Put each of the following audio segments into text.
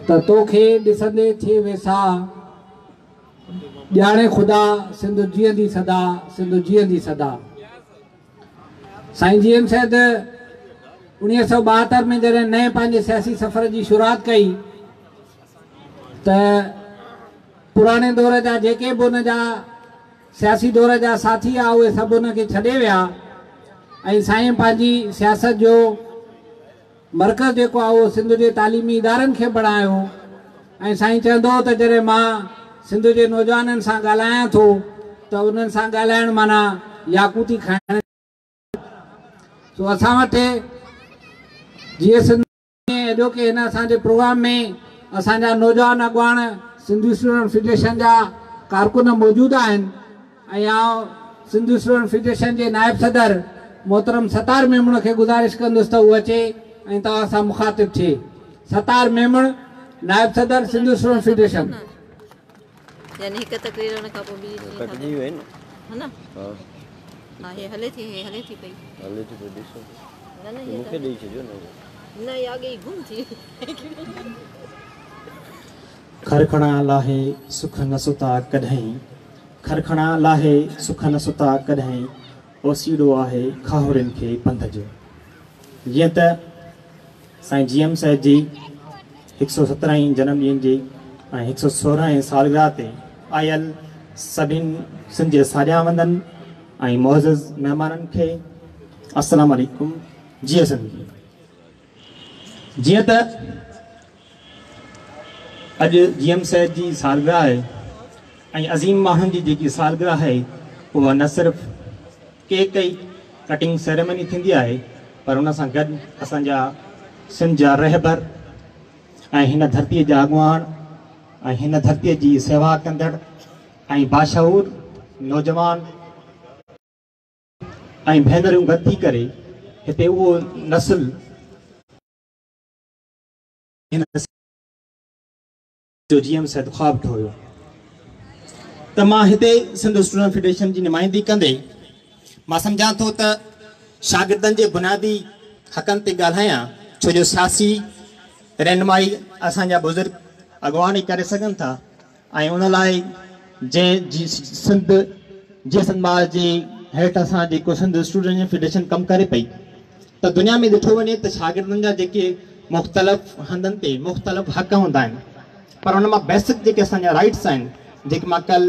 ته توکي ڏسندي ٿئي ويساهه، ڄاڻي خدا سنڌ جيئندي سدا، سنڌ جيئندي سدا. سائين جي ايم سيد 1972 ۾ جڏهن نئين پنهنجي سياسي سفر جي شروعات ڪئي ته پراڻي دور جا جيڪي به ان جا سياسي دور جا ساٿي ها اهي سڀ ان کي ڇڏي ويا ۽ سائين پنهنجي سياست جو مرڪز جيڪو آهي اهو سنڌ جي تعليمي ادارن کي بڻايو ۽ سائين چوندو هو ته جڏهن مان سنڌ جي نوجوانن سان ڳالهايان ٿو ته انهن سان ڳالهائڻ معنيٰ ياقوتي کائڻ. سو اسان وٽ جيئي سنڌ ۾ اڄوڪي هن اسان جي پروگرام ۾ اسان جا نوجوان اڳواڻ سنڌي اسٽوڊنٽ فيڊريشن جا ڪارڪن موجود آهن ۽ آئون سنڌي اسٽوڊنٽ فيڊريشن جي نائب صدر محترم ستار ميمڻ کي گذارش ڪندس ته هو اچي ۽ توهان سان مخاطب ٿئي. ستار ميمڻ، نائب صدر سنڌي اسٽوڊنٽ فيڊريشن. يعني هڪ تقرير ان کان پوء ٻي ڪٽجي وئي نه. ها نه. ها. ها هي هلي ٿي هي هلي ٿي پئي. هلي ٿي پئي ڏسو. نه نه مون کي ڏئي ڇڏيو نه. نه هي اڳي ئي گم ٿي. کرکڻا لاهي سک نه ستا ڪڏهين. کرکڻا لاهي سک نه ستا ڪڏهين. اوسيڙو آهي کاهوڙين کي پنڌ جو. جيئن ته سائين جي ايم سيد جي هڪ سؤ سترهين جنم ڏينهن جي ۽ هڪ سؤ سورهين سالگرهه تي آيل سڀن سنڌ جي ساڃاهوندن ۽ معزز مهمانن کي السلام عليڪم. جيئي سنڌ. جيئن ته اڄ جي ايم سيد جي سالگرهه آهي ۽ عظيم ماڻهن جي جيڪي سالگرهه آهي اها نه صرف ڪيڪ ئي ڪٽنگ سيريمني ٿيندي آهي پر ان سان گڏ اسان جا سنڌ جا رهبر ۽ هن ڌرتيء جا اڳواڻ ۽ هن ڌرتيء جي سيوا ڪندڙ ۽ باشعور نوجوان ۽ ڀينرون گڏ ٿي ڪري هتي اهو نسل هن جو جي ايم سيد خواب ٺهيو ته مان هتي سنڌ اسٽوڊنٽ فيڊريشن جي نمائندگي ڪندي مان سمجهان ٿو ته شاگردن جي بنيادي حقن تي ڳالهايان ڇو جو سياسي رهنمائي اسان جا بزرگ اڳواڻ ئي ڪري سگهن ٿا ۽ ان لاء جنهن جي سنڌ جي سنڌ مارچ جي هيٺ اسان جيڪو سنڌ اسٽوڊنٽ فيڊريشن ڪم ڪري پئي ته دنيا ۾ ڏٺو وڃي ته شاگردن جا جيڪي مختلف هنڌن تي مختلف حق هوندا آهن پر ان مان بيسڪ جيڪي اسان جا رائٽس آهن جيڪي مان ڪل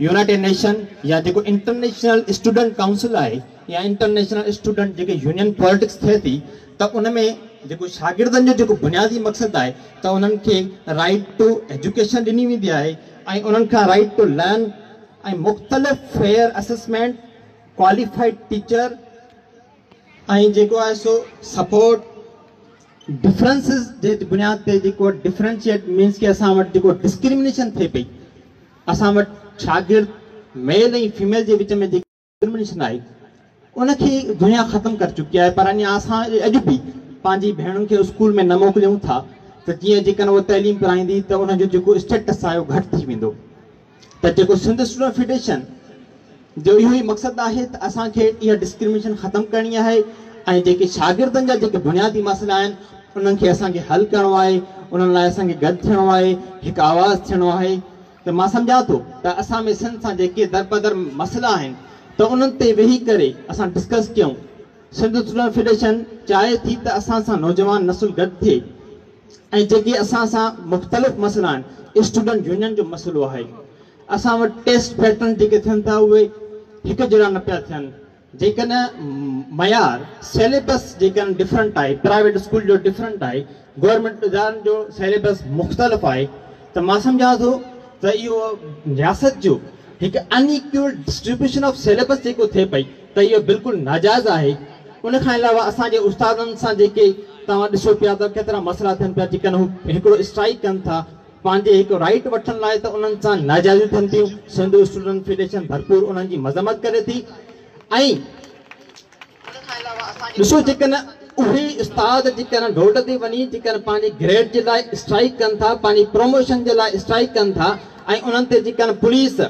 يونائيٽيڊ نيشن يا جيڪو انٽرنيشنل اسٽوڊنٽ ڪائونسل آهي يا انٽرنيشنل اسٽوڊنٽ جيڪي يونين پاليٽڪس ٿئي ٿي ته ان ۾ جيڪو شاگردن جو جيڪو بنيادي مقصد آهي ته انهن کي رائيٽ ٽو ايجوڪيشن ڏني ويندي آهي ۽ انهن کان رائيٽ ٽو لرن ۽ مختلف فيئر اسسمينٽ ڪواليفائيڊ ٽيچر ۽ جيڪو آهي سو سپورٽ ڊفرنسز جي بنياد تي جيڪو ڊفرنشيئيٽ مينس ڪي اسان وٽ جيڪو ڊسڪرمنيشن ٿئي پئي اسان وٽ شاگرد ميل ۽ فيميل جي وچ ۾ جيڪي ڊسڪرمنيشن آهي ان کي دنيا ختم ڪري چڪي آهي پر اڃا اسان اڄ به پنهنجي ڀيڻن کي اسڪول ۾ نه موڪليون ٿا ته جيئن جيڪڏهن اهو تعليم پرائيندي ته ان جو جيڪو اسٽيٽس آهي اهو گهٽ ٿي ويندو ته جيڪو سنڌ اسٽوڊنٽ فيڊريشن جو اهو ئي مقصد آهي ته اسان کي اها ڊسڪرمنيشن ختم ڪرڻي آهي ۽ جيڪي شاگردن جا جيڪي بنيادي مسئلا آهن انهن کي اسان کي حل ڪرڻو آهي انهن لاء اسان کي گڏ ٿيڻو آهي هڪ آواز ٿيڻو آهي ته مان سمجهان ٿو ته اسان ۾ سنڌ سان جيڪي درپدر مسئلا آهن ته انهن تي ويهي ڪري اسان ڊسڪس ڪيون سنڌ اسٽوڊنٽ فيڊريشن چاهي ٿي ته اسان سان نوجوان نسل گڏ ٿئي ۽ جيڪي اسان سان مختلف مسئلا آهن اسٽوڊنٽ يونين جو مسئلو آهي اسان وٽ ٽيسٽ پيٽرن جيڪي ٿين ٿا اهي هڪ جهڙا نه پيا ٿين جيڪڏهن معيار سيليبس جيڪڏهن ڊفرنٽ آهي پرائيويٽ اسڪول جو ڊفرنٽ آهي گورنمينٽ ادارن جو سيليبس مختلف آهي ته مان سمجهان ٿو ته اهو رياست جو هڪ ان ايڪول ڊسٽريبيوشن آف سيليبس جيڪو ٿئي پئي ته اهو بلڪل ناجائز آهي ان کان علاوه اسان جي استادن سان جيڪي توهان ڏسو پيا ته ڪيترا مسئلا ٿين پيا جيڪڏهن هو هڪڙو اسٽرائيڪ ڪن ٿا پنهنجي هڪ رائيٽ وٺڻ لاء ته انهن سان ناجائزيون ٿين ٿيون، سنڌ اسٽوڊنٽ فيڊريشن ڀرپور انهن جي مذمت ڪري ٿي ۽ ڏسو جيڪڏهن اهي استاد جيڪڏهن روڊ تي وڃي جيڪڏهن پنهنجي گريڊ جي لاء اسٽرائيڪ ڪن ٿا پنهنجي پروموشن جي لاء اسٽرائيڪ ڪن ٿا ۽ انهن تي جيڪڏهن پوليس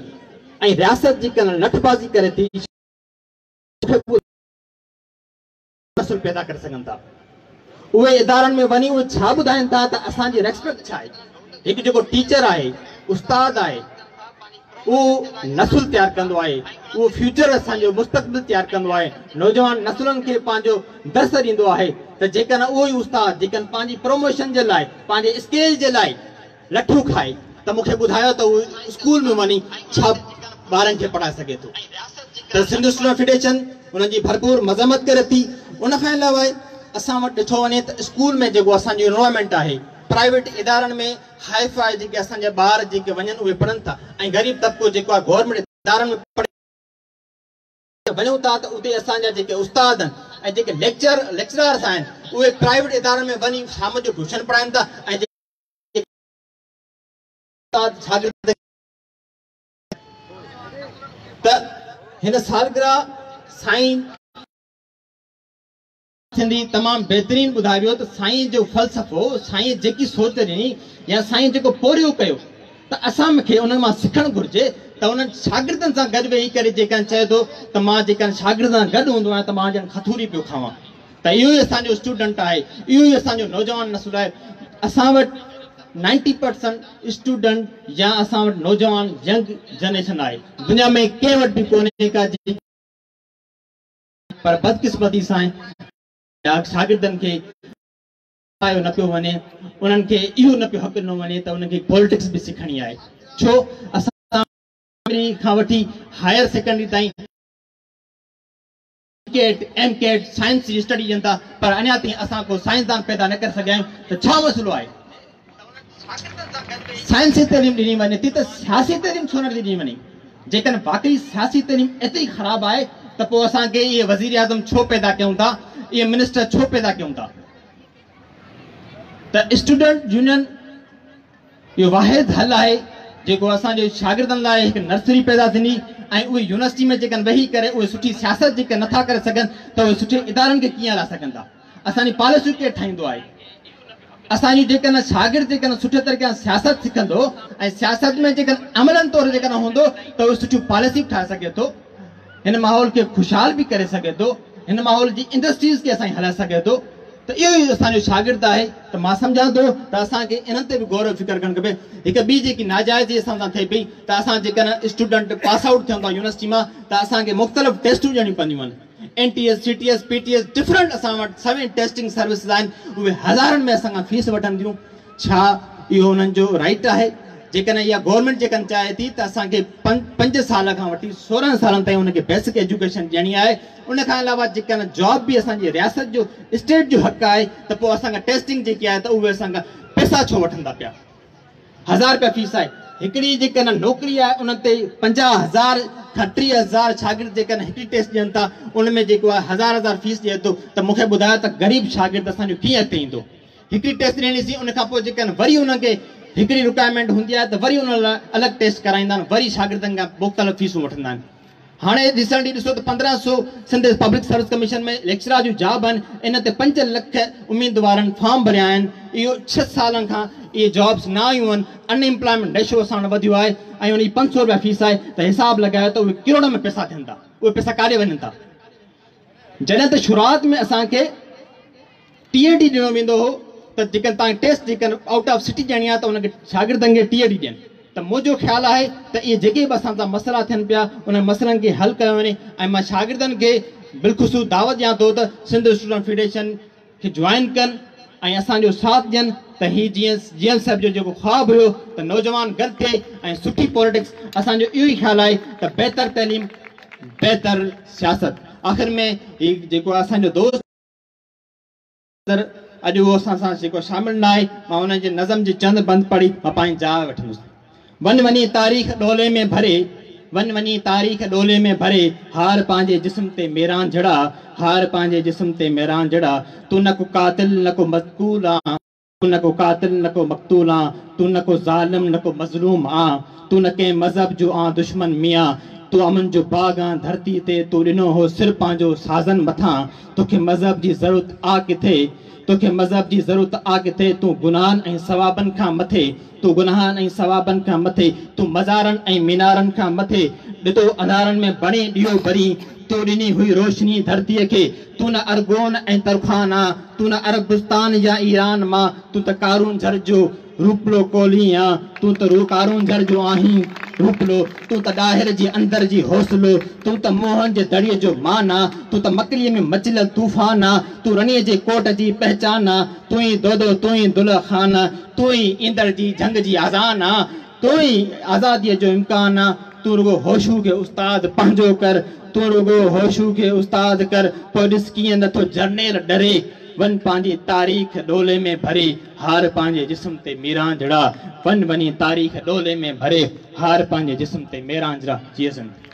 ۽ رياست جيڪڏهن لٺبازي ڪري ٿي. نسل پيدا ڪري سگهن ٿا. اهي ادارن ۾ وڃي اهي ڇا ٻڌائين ٿا ته اسان جي ريسپيڪٽ ڇا آهي؟ هڪ جيڪو ٽيچر آهي، استاد آهي، اهو نسل تيار ڪندو آهي، اهو فيوچر اسان جو مستقبل تيار ڪندو آهي، نوجوان نسلن کي پنهنجو درس ڏيندو آهي ته جيڪڏهن اهو ئي استاد جيڪڏهن پنهنجي پروموشن جي لاء، پنهنجي اسڪيل جي لاء لٺيون کائي ته مون کي ٻڌايو ته اهو اسڪول ۾ وڃي ڇا ٻارن کي پڙهائي سگهي ٿو؟ ته سنڌ اسٽوڊنٽ فيڊريشن انهن جي ڀرپور مذمت ڪري ٿي. ان کان علاوه اسان وٽ ڏٺو وڃي ته اسڪول ۾ جيڪو اسان جو انوائرمينٽ آهي، پرائيويٽ ادارن ۾ هائي فائي جيڪي اسان جا ٻار جيڪي وڃن اهي پڙهن ٿا ۽ غريب طبقو جيڪو آهي گورنمينٽ ادارن ۾ پڙهي وڃون ٿا ته اتي اسان جا جيڪي استاد آهن ۽ جيڪي ليڪچر ليڪچرارس آهن اهي پرائيويٽ ادارن ۾ وڃي شام جو ٽيوشن پڙهائن ٿا ۽ جيڪي استاد شاگرد ته هن سالگرهه سائين ٿيندي تمام بهترين ٻڌايو ويو ته سائين جو فلسفو سائين جيڪي سوچ ڏني يا سائين جيڪو پورهيو ڪيو ته اسان کي انهن مان سکڻ گهرجي ته انهن شاگردن سان گڏ ويهي ڪري جيڪڏهن چئي ٿو ته مان جيڪڏهن شاگردن سان گڏ هوندو آهيان ته مان ڄڻ کٿوري پيو کاوان ته اهو ئي اسان جو اسٽوڊنٽ آهي اهو ئي اسان جو نوجوان نسل آهي اسان وٽ نائنٽي پرسنٽ اسٽوڊنٽ يا اسان وٽ نوجوان ينگ جنريشن آهي دنيا ۾ ڪنهن وٽ به ڪونهي ڪا پر بدقسمتي سان شاگردن کي پڙهايو نه پيو وڃي، انهن کي اهو نه پيو حق ڏنو وڃي ته انهن کي پوليٽڪس به سکڻي آهي، ڇو اسان پرائمري کان وٺي هائير سيڪنڊري تائين ڪيٽ، ايم ڪيٽ، سائنس جي اسٽڊي ڏين ٿا پر اڃا تائين اسان ڪو سائنسدان پيدا نه ڪري سگهيا آهيون ته ڇا مسئلو آهي؟ سائنسي تعليم ڏني وڃي ٿي ته سياسي تعليم ڇو نه ٿي ڏني وڃي؟ جيڪڏهن واقعي سياسي تعليم ايتري خراب آهي ته پوء اسان کي اهي وزيراعظم ڇو پيدا ڪيون ٿا، اهي منسٽر ڇو پيدا ڪيون ٿا؟ ته اسٽوڊنٽ يونين اهو واحد حل آهي جيڪو اسان جي شاگردن لاء هڪ نرسري پيدا ٿيندي ۽ اهي يونيورسٽي ۾ جيڪڏهن ويهي ڪري اهي سٺي سياست جيڪڏهن نٿا ڪري سگهن ته اهي سٺي ادارن کي ڪيئن هلائي سگهندا؟ اسان جي پاليسيون ڪير ٺاهيندو آهي؟ اسان جون جيڪڏهن شاگرد جيڪڏهن سٺي طريقي سان سياست سکندو ۽ سياست ۾ جيڪڏهن عملن طور جيڪڏهن هوندو ته اهو سٺيون پاليسيون به ٺاهي سگهي ٿو، هن ماحول کي خوشحال به ڪري سگهي ٿو، هن ماحول جي انڊسٽريز کي اسان جي هلائي سگهي ٿو ته اهو ئي اسان جو شاگرد آهي ته مان سمجهان ٿو ته اسان کي انهن تي به غور و فڪر ڪرڻ کپي. هڪ ٻي جيڪي ناجائزي اسان سان ٿئي پئي ته اسان جيڪڏهن اسٽوڊنٽ پاس آئوٽ ٿيون ٿا يونيورسٽي مان ته اسان کي مختلف ٽيسٽون ڏيڻيون پونديون آهن. N T S, C T S, P T S different اسان وٽ سوين ٽيسٽنگ سروسز آهن اهي هزارن ۾ اسان کان فيس وٺن ٿيون ڇا اهو انهن جو رائيٽ آهي جيڪڏهن اها گورنمينٽ جيڪڏهن چاهي ٿي ته اسان کي پنج سال کان وٺي 16 سالن تائين انهن کي بيسڪ ايجوڪيشن ڏيڻي آهي ان کان علاوه جيڪڏهن جاب به اسان جي رياست جو اسٽيٽ جو حق آهي ته پوء اسان کان ٽيسٽنگ جيڪي آهي ته اهي اسان کان پئسا ڇو وٺن ٿا پيا هزار رپيا فيس آهي هڪڙي جيڪڏهن نوڪري آهي ان تي 50,000 کان 30,000 شاگرد جيڪڏهن هڪڙي ٽيسٽ ڏين ٿا ان ۾ جيڪو آهي هزار هزار فيس ڏئي ٿو ته مون کي ٻڌايو ته غريب شاگرد اسان جو ڪيئن اڳتي ايندو هڪڙي ٽيسٽ ڏني سين ان کان پوء جيڪڏهن وري انهن کي هڪڙي رڪوائرمينٽ هوندي آهي ته وري ان لاء الڳ ٽيسٽ ڪرائيندا آهن وري شاگردن کان مختلف فيسون وٺندا آهن هاڻي ريسنٽلي ڏسو ته 1500 Sindh public service commission ۾ lecturer جون جاب آهن ان تي 5 لک اميدوارن فارم ڀريا آهن اهو 6 سالن کان اهي جابس نه آيون آهن ان امپلائمينٽ ريشو اسان وٽ وڌيو آهي ۽ ان جي 500 رپيا فيس آهي ته حساب لڳايو ته اهي ڪروڙن ۾ پئسا ٿين ٿا اهي پئسا ڪاڏي وڃن ٿا جڏهن ته شروعات ۾ اسان کي ٽي اي ڊي ڏنو ويندو هو ته جيڪڏهن توهان کي ٽيسٽ جيڪڏهن آئوٽ آف سٽي ڏيڻي آهي ته ان کي شاگردن کي ٽي اي ڊي ڏين ته منهنجو خيال آهي ته اهي جيڪي به اسان سان مسئلا ٿين پيا انهن مسئلن کي حل ڪيو وڃي ۽ مان شاگردن کي بالخصوص دعوت ڏيان ٿو ته سنڌ اسٽوڊنٽ فيڊريشن کي جوائن ڪن ۽ اسان جو ساٿ ڏين ته هي جيئن جي ايم صاحب جو جيڪو خواب هيو ته نوجوان گڏ ٿئي ۽ سٺي پوليٽڪس اسان جو اهو ئي خيال آهي ته بهتر تعليم بهتر سياست آخر ۾ هي جيڪو اسان جو دوست اڄ اهو اسان سان جيڪو شامل نه آهي، مان ان جي نظم جي چند بند پڙهي مان پنهنجي جاء وٺندس. وڃ وڃي تاريخ ڏولي ۾ ڀري، وڃ وڃي تاريخ ڏولي ۾ ڀري، هار پنهنجي جسم تي ميرانجهڙا، هار پنهنجي جسم تي ميرانجهڙا، تون نه ڪو قاتل نه ڪو مقتول آن، تون نه ڪو قاتل نه ڪو مقتول آن، تون نه ڪو ظالم نه ڪو مظلوم آن، تون نه ڪنهن مذهب جو آن دشمن ميان، تون امن جو باغ آن ڌرتي تي، تو ڏنو هو سر پنهنجو سازن مٿان، توکي مذهب جي ضرورت آ ڪٿي، توکي مذهب جي ضرورت آ ڪٿي، تون گناهن ۽ ثوابن کان مٿي، تون گناهن ۽ ثوابن کان مٿي، تون مزارن ۽ مينارن کان مٿي، ڏتو انڌارن ۾ بڻي ڏيئو ٻرين، تو ڏني هئي روشني ڌرتيء کي، تون نه ارغون ۽ ترخان آن، تون نه عربستان يا ايران مان، تون ته ڪارونجهر جو روپلو ڪولهي آن، تون ته ڪارونجهر جو آهين روپلو، تون ته ڏاهر جي اندر جي حوصلو، تون ته موهن جي دڙي جو مان آن، تون ته مڪليء ۾ مچليل طوفان آن، تون رڻيء جي ڪوٽ جي پهچان آن، تون ئي دودو تون ئي دولهه خان آن، تون ئي ايندڙ جي جنگ جي اذان آن، تون ئي آزاديء جو امڪان آن، تون رڳو هوشو کي استاد پنهنجو ڪر، تون رڳو هوشو کي استاد ڪر، پوء ڏس ڪيئن نٿو جرنيل ڏري. وڃ پنهنجي تاريخ ڏولي ۾ ڀري، هار پنهنجي جسم تي ميرانجهڙا. وڃ وڃي تاريخ ڏولي ۾ ڀري، هار پنهنجي جسم تي ميرانجهڙا. جيئي سنڌ.